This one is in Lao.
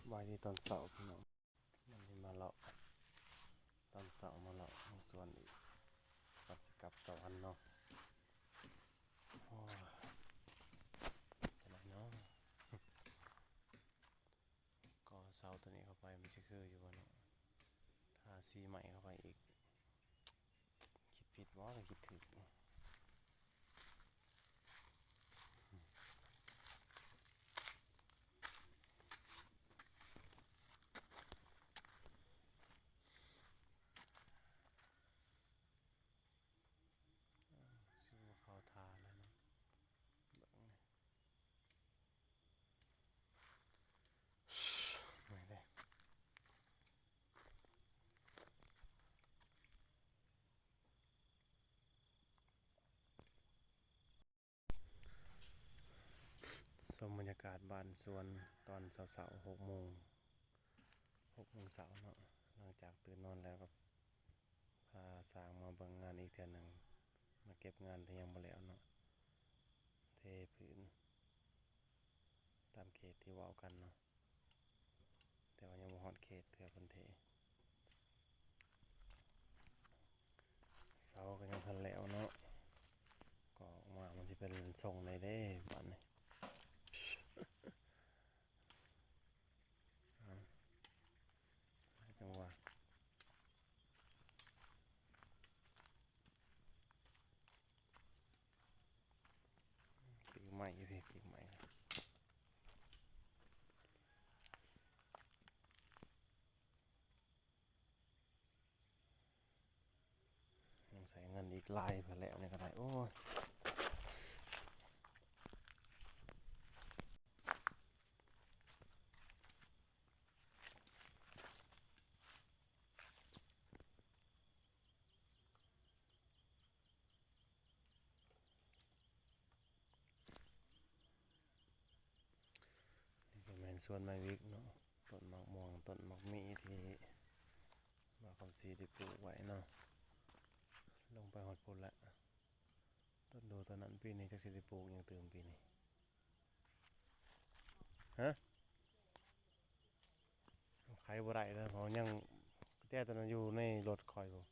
ສະບາຍດີຕອນເຊົ້າພີ່ນ້ອງ ມື້ນີ້ມາເລາະຕອນເຊົ້າ ມາເລາະເບິ່ງສວນອີກ ກ່ອນຊິກັບສະຫວັນເນາະ. ໂອ້ຍ ຈັ່ງໃດເນາະ ກໍ່ເສົາຕົວນີ້ເຂົ້າໄປ ມັນຊິຄືຢູ່ບໍ່ເນາະ? ທາສີໃໝ່ເຂົ້າໄປອີກ ຄິດຜິດບໍ່ ຫຼືຄິດຖືກ? ຊິບໍ່ເຂົ້າທ່າແລ້ວເນາະ ເບິ່ງນີ້ ເມື່ອຍເດ້. ຊົມບັນຍາກາດບ້ານສວນຕອນເຊົ້າໆ ຫົກໂມງ ຫົກໂມງເຊົ້າເນາະ. ຫຼັງຈາກຕື່ນນອນແລ້ວກໍພາຊ່າງມາເບິ່ງງານອີກເທື່ອໜຶ່ງ ມາເກັບງານທີ່ຍັງບໍ່ແລ້ວເນາະ ເທພື້ນຕາມເຂດທີ່ເວົ້າກັນເນາະ. ແຕ່ວ່າຍັງບໍ່ຮອດເຂດເທື່ອເພິ່ນເທ ເສົາກໍຍັງທັນແລ້ວເນາະ ກໍອອກມາມັນຊິເປັນຊົງໃດເດ້ບາດນີ້ ເອົ້າ ຈັ່ງວ່າ ປີກໄມ້ຢູ່ພີ້ ປີກໄມ້ ຍັງໃຊ້ເງິນອີກຫຼາຍເພື່ອແລ້ວນີ້ກໍໄດ້ ໂອ້ຍ. ນີ້ກໍແມ່ນສວນໄມ້ວິກເນາະ ຕົ້ນໝາກມ່ວງ ຕົ້ນໝາກມີທີ່ບ່າວຄຳສີໄດ້ປູກໄວ້ເນາະ ລົງໄປຮອດພຸ້ນແຫຼະ ຕົ້ນດູຕອນນັ້ນ. ປີນີ້ຈັກຊິໄດ້ປູກຫຍັງຕື່ມປີນີ້ ຮະ? ໄຂບໍ່ໄດ້ເດີ ເພາະຍັງແຈຕົວນັ້ນຢູ່ໃນລົດຂ້ອຍພຸ້ນ.